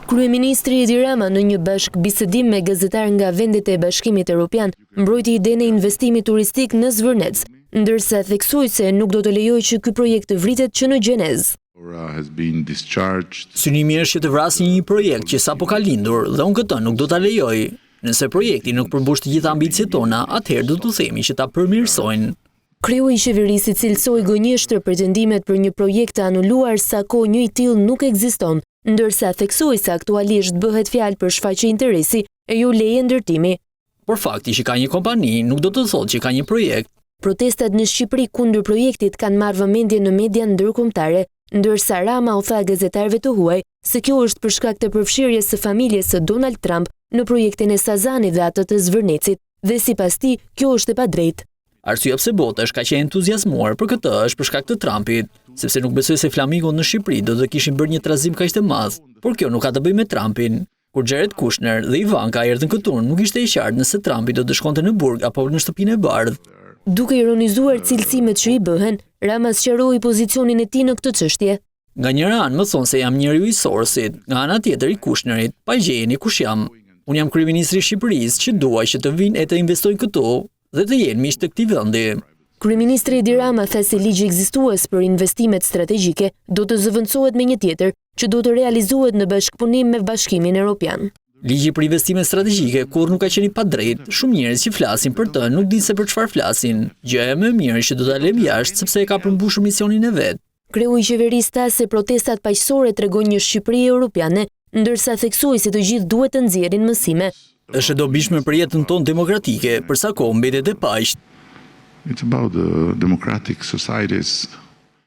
Kryeministri Edi Rama në një bashkëbisedim me gazetarë nga vendet e Bashkimit Europian mbrojti idenë e investimit turistik në Zvërnec, ndërsa theksoi se nuk do të lejojë që ky projekt të vritet që në gjenezë. Synimi është që të vrasë një projekt që sapo ka lindur dhe unë këtë nuk do ta lejoj. Nëse projekti nuk përmbush të gjitha ambiciet tona, atëherë do t'u themi që ta përmirësojnë. Kreu i qeverisë i cilësoi gënjeshtër pretendimet për një projekt të anuluar sa kohë një i tillë nuk ekziston, ndërsa theksoi se aktualisht bëhet fjalë për shfaqje interesi e jo leje ndërtimi. Por fakti që ka një kompani nuk do të thotë që ka një projekt. Protestat në Shqipëri kundër projektit kanë marrë vëmendje në median ndërkombëtare, ndërsa Rama u tha gazetarëve të huaj se kjo është për shkak të përfshirjes së familjes së Donald Trump në projektin e Sazanit dhe atë të Zvërnecit dhe sipas tij kjo është e padrejtë. Arsyeja pse bota është kaq e entuziazmuar për këtë është për shkak të Trumpit, sepse nuk besoj se flamingot në Shqipëri do të kishin bërë një trazim kaq të madh, por kjo nuk ka të bëjë me Trumpin. Kur Jared Kushner dhe Ivanka erdhën këtu, nuk ishte e qartë nëse Trumpi do të shkonte në burg apo në Shtëpinë e Bardhë. Duke ironizuar cilësimet që i bëhen, Rama sqaroi pozicionin e tij në këtë çështje. Nga njëra anë më thonë se jam njeriu i Sorosit, nga ana tjetër i Kushnerit, pa gjejeni kush jam. Unë jam kryeministri i Shqipërisë që dua që të vijnë e të investojnë këtu dhe të jenë miq të këtij vendi. Kryeministri Edi Rama tha se ligji ekzistues për investimet strategjike do të zëvendësohet me një tjetër që do të realizohet në bashkëpunim me Bashkimin Europian. Ligji për investimet strategjike kurrë nuk ka qenë i padrejtë, shumë njerëz që flasin për të nuk dinë se për çfarë flasin. Gjëja më e mirë është që do ta lëmë jashtë sepse e ka përmbushur misionin e vet. Kreu i qeverisë tha se protestat paqësore tregojnë një Shqipëri europiane, ndërsa theksoi se të gjithë duhet të nxjerrin mësime. Është e dobishme për jetën tonë demokratike, për sa kohë mbetet e paqtë. It's about the democratic societies.